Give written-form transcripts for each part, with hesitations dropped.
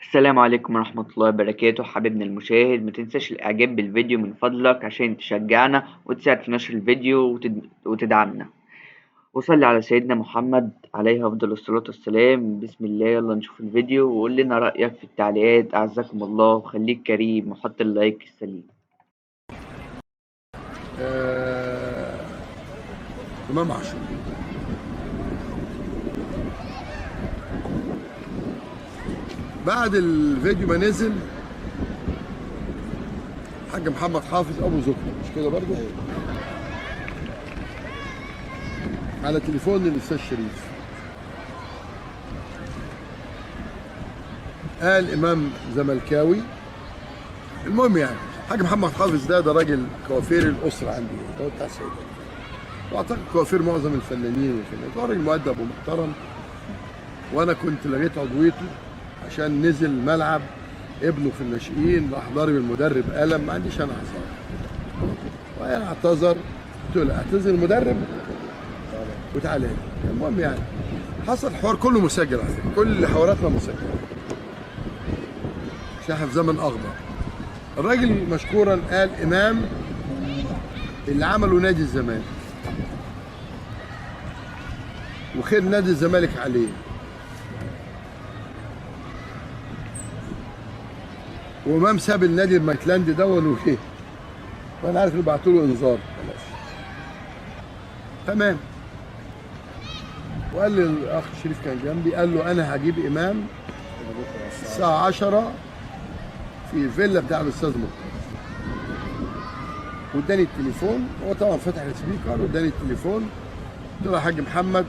السلام عليكم ورحمة الله وبركاته. حبيبنا المشاهد، ما تنساش الاعجاب بالفيديو من فضلك عشان تشجعنا وتساعد في نشر الفيديو وتدعمنا، وصلي على سيدنا محمد عليه أفضل الصلاة والسلام. بسم الله، يلا نشوف الفيديو وقول لنا رأيك في التعليقات. أعزكم الله، وخليك كريم وحط اللايك السليم. إمام عاشور بعد الفيديو ما نزل، الحاج محمد حافظ ابو زكر، مش كده برضه؟ على تليفون للاستاذ شريف قال امام زملكاوي. المهم يعني الحاج محمد حافظ ده راجل كوافير الاسرة عندي، ده بتاع السيدات، واعتقد كوافير معظم الفنانين والفنانات. هو راجل مؤدب ومحترم، وانا كنت لغيت عضويته عشان نزل ملعب ابنه في الناشئين، راح ضارب المدرب قلم. ما عنديش انا اعذار، وانا اعتذر، قلت له اعتذر المدرب وتعالى لي. المهم يعني حصل حوار كله مسجل على فكرة، كل حواراتنا مسجله عشان احنا في زمن اخضر. الراجل مشكورا قال امام اللي عمله نادي الزمالك وخير نادي الزمالك عليه، وامام ساب النادي المايتلاند ده وجه، وانا عارف انه بعتوا له انذار خلاص تمام. وقال لي الاخ شريف كان جنبي، قال له انا هجيب امام الساعة 10 في الفيلا بتاع الاستاذ مرتضى، واداني التليفون. هو طبعا فتح ال speaker واداني التليفون. قلت له يا حاج محمد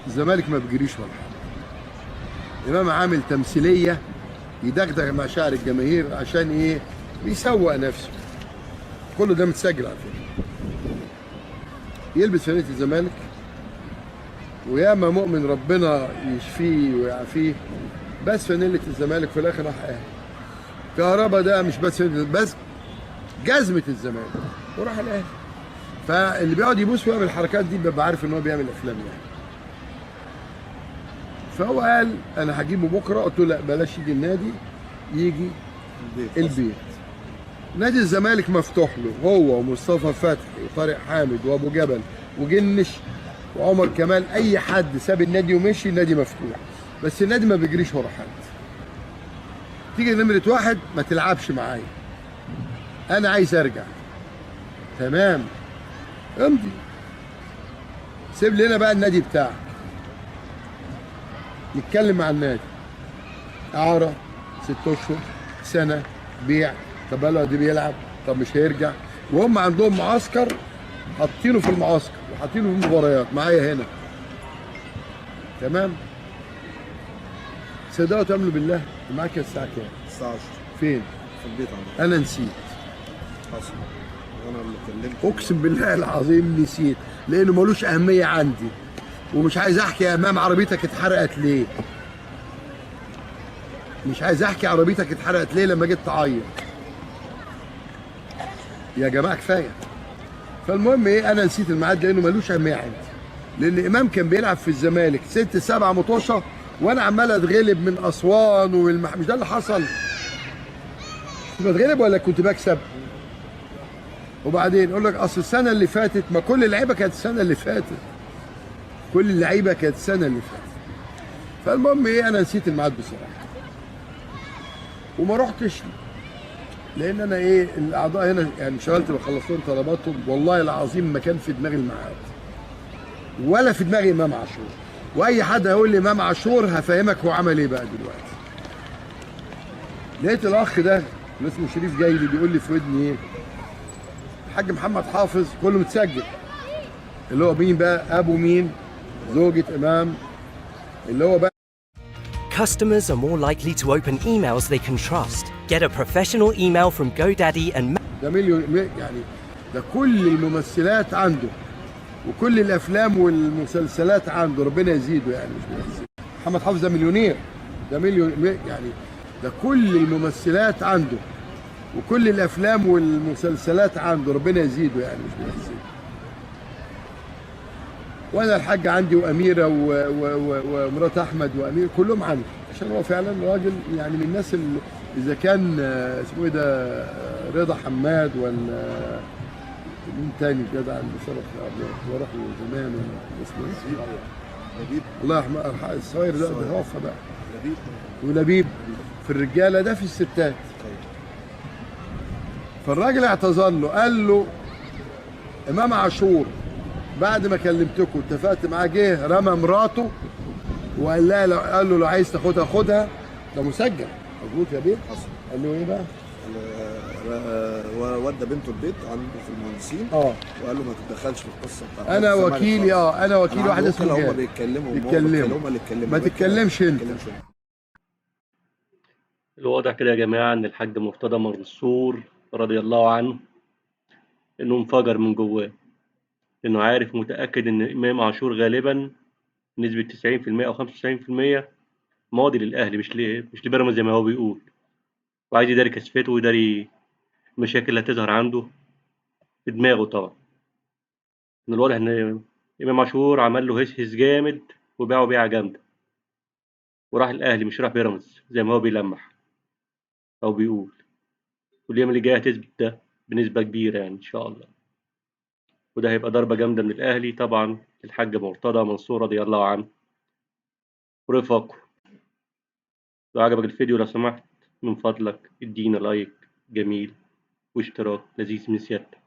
الزمالك ما بيجريش ولا حاجة، امام عامل تمثيلية يدغدغ مشاعر الجماهير عشان ايه؟ بيسوق نفسه. كله ده متسجل على فكرة. يلبس فانيله الزمالك، وياما مؤمن ربنا يشفيه ويعافيه، بس فانيله الزمالك في الاخر راح اهلي. كهربا ده مش بس بس جزمه الزمالك وراح الاهلي. فاللي بيقعد يبوس ويعمل الحركات دي بيبقى عارف ان هو بيعمل افلام يعني. فهو قال انا هجيبه بكره، قلت له لا بلاش يجي النادي، يجي البيت. نادي الزمالك مفتوح له هو ومصطفى فتحي وطارق حامد وابو جبل وجنش وعمر كمال، اي حد ساب النادي ومشي النادي مفتوح، بس النادي ما بيجريش ورا حد. تيجي نمرة واحد ما تلعبش معايا، انا عايز ارجع، تمام امضي، سيب لنا بقى النادي بتاعك، نتكلم مع النادي، اعاره 6 اشهر سنة، بيع، طب بقاله قد ايه بيلعب، طب مش هيرجع. وهم عندهم معسكر حاطينه في المعسكر وحاطينه في المباريات معايا هنا، تمام. صدقوا تأمنوا بالله. معاك الساعة كام؟ الساعة 10 فين؟ في البيت عندك. أنا نسيت. حصل وانا اللي كلمت. أقسم بالله العظيم نسيت، لأنه ملوش أهمية عندي، ومش عايز أحكي يا إمام عربيتك اتحرقت ليه. مش عايز أحكي عربيتك اتحرقت ليه لما جيت تعيط. يا جماعة كفاية. فالمهم إيه، أنا نسيت الميعاد لأنه ملوش أهمية عندي. لأن إمام كان بيلعب في الزمالك 6 7 مطوشة، وأنا عمال أتغلب من أسوان مش ده اللي حصل؟ كنت بتغلب ولا كنت بكسب؟ وبعدين يقول لك اصل السنة اللي فاتت، ما كل اللعيبة كانت السنة اللي فاتت، كل اللعيبة كانت السنة اللي فاتت. فالمهم ايه، انا نسيت الميعاد بصراحة وما رحتش، لان انا ايه الاعضاء هنا يعني انشغلت بخلص لهم طلباتهم. والله العظيم ما كان في دماغي الميعاد ولا في دماغي امام عاشور. واي حد هيقول لي امام عاشور هفهمك هو عمل ايه بقى دلوقتي. لقيت الاخ ده اللي اسمه شريف جاي لي بيقول لي في ودني ايه، الحاج محمد حافظ كله متسجل، اللي هو مين بقى؟ ابو مين؟ زوجة امام، اللي هو بقى. Customers are more likely to open emails they can trust. Get a professional email from GoDaddy and ده مليون يعني، ده كل الممثلات عنده وكل الافلام والمسلسلات عنده، ربنا يزيده يعني مش بيحسب. محمد حافظ ده مليونير، ده مليون يعني، ده كل الممثلات عنده وكل الافلام والمسلسلات عنده، ربنا يزيده يعني مش بيحسب. وانا الحاج عندي واميره ومرات احمد وامير كلهم عندي. عشان هو فعلا راجل يعني من الناس اللي اذا كان اسمه ايه ده، رضا حماد ولا مين تاني جدع اللي صرف وراح له زمان، ولا اسمه ايه؟ لبيب. الله يرحمه الصغير ده توفى بقى. لبيب. ولبيب في الرجالة، ده في الستات. فالراجل اعتذر له، قال له امام عاشور بعد ما كلمتكم اتفقت معاه، جه رمى مراته وقال لها، قال له لو عايز تاخدها خدها، ده مسجل مظبوط يا بيه؟ حصل. قال له ايه بقى؟ ودى بنته البيت عنده في المهندسين، وقال له ما تتدخلش في القصة بتاعت انا وكيلي، انا وكيل واحد اسمه هم بيتكلموا، هم اللي اتكلموا، ما تتكلمش انت. الواضح كده يا جماعة ان الحاج مرتضى منصور رضي الله عنه انه انفجر من جواه، لانه عارف متاكد ان امام عاشور غالبا بنسبة 90% او 95% ماضي للاهلي، مش لبيراميدز زي ما هو بيقول، وعايز يداري كشفته ويداري المشاكل اللي هتظهر عنده في دماغه. طبعا من الواضح ان امام عاشور عمل له هس هس جامد وباعه بيعه جامدة، وراح الاهلي مش راح بيراميدز زي ما هو بيلمح او بيقول، والايام اللي جاية هتثبت ده بنسبة كبيرة يعني ان شاء الله. وده هيبقى ضربه جامدة من الاهلي طبعا للحاج مرتضى منصور رضي الله عنه ورفاقه. لو عجبك الفيديو لو سمحت من فضلك ادينا لايك جميل واشتراك لذيذ من سيادتك.